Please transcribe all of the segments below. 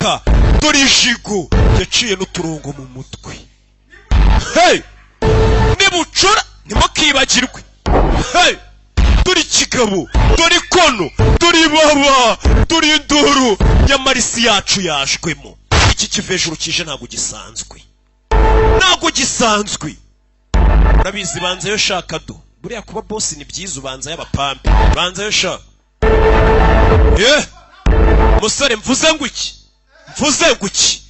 Ka dore ijigo yaciye n'uturongo mu mutwe. Hey! Nibucura ntimukibagirwe. Hey! Dore ikigabo, dore ikono, dore ibaba, dore induru. Nyamara isi yacu yashwemo. Iki kivejuru kije ntabwo gisanzwe, ntabwo gisanzwe. Urabizi, banza yo shaka do. Buriya kuba boss ni byiza, ubanza y'abapampe, banza yo shaka. Ye musore, mvuze ngo iki? Mvuze ngo iki?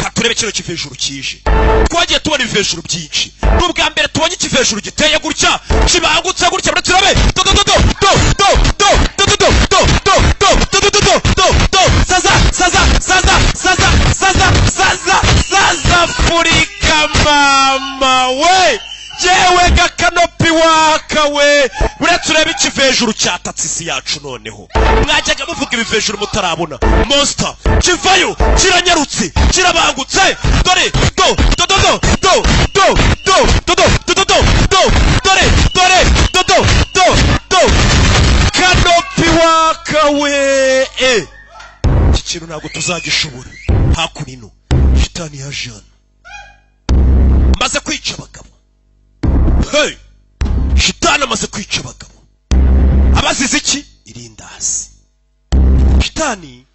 Ka turebe kino kivejuru kije. Twagiye tubona ibivejuru byinshi, ni ubwa mbere tubonye ikivejuru giteye gutya, kibangutse gutya. Buriya turabe. Do do do do do do do do do do do do do do do do do do. Saza saza saza saza saza saza saza. Afurika mama we, yewe gakanopi waka we. Buriya turebe ikivejuru cyatatse isi yacu. Noneho mwajyaga muvuga ibivejuru mutarabona monster kivayo. Kiranyarutse, kirabangutse. Dore do do do do do do do do do do do do do. Dore dore do do do do. Kanopi waka we. Iki kintu ntabwo tuzagishobora. Hakuno shitani ya jana maze kwica abagabo. Hey! Shitani amaze kwica abagabo, abazize iki? Irindazi. Shitani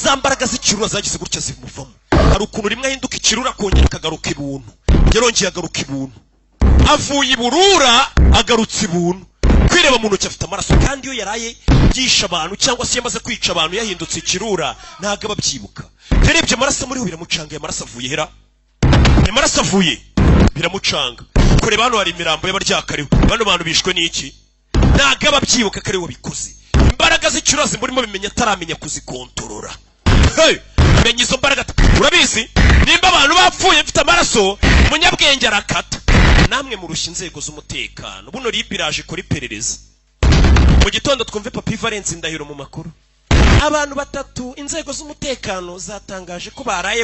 za mbaraga z'ikirura zagize gutya zimuvamo. Hari ukuntu rimwe ahinduka ikirura, akongera akagaruka ibuntu. Yarongeye agaruka ibuntu, avuye iburura agarutse ibuntu. Kwireba mu ntoki afite amaraso, kandi iyo yaraye yishe abantu cyangwa se yamaze kwica abantu yahindutse ikirura, ntabwo aba abyibuka. Yarebye amaraso muri we biramucanga. Aya maraso avuye hera? Aya maraso avuye, biramucanga. Kureba hano hari imirambo y'abaryakariwe. Bano bantu bishwe n'iki? Ntabwo aba abyibuka ko ari we wabikoze. Imbaraga z'ikirura zimurimo bimenya ataramenya kuzikontorora. Hey! Menya izo mbaraga. Urabizi, nimba abantu bapfuye mfite amaraso, umunyabwenge arakata. Namwe murushya inzego z'umutekano. Buno RIB iraje ikora iperereza. Mu gitondo twumve Papi Valence Ndahiro mu makuru. Abantu batatu inzego z'umutekano zatangaje ko baraye.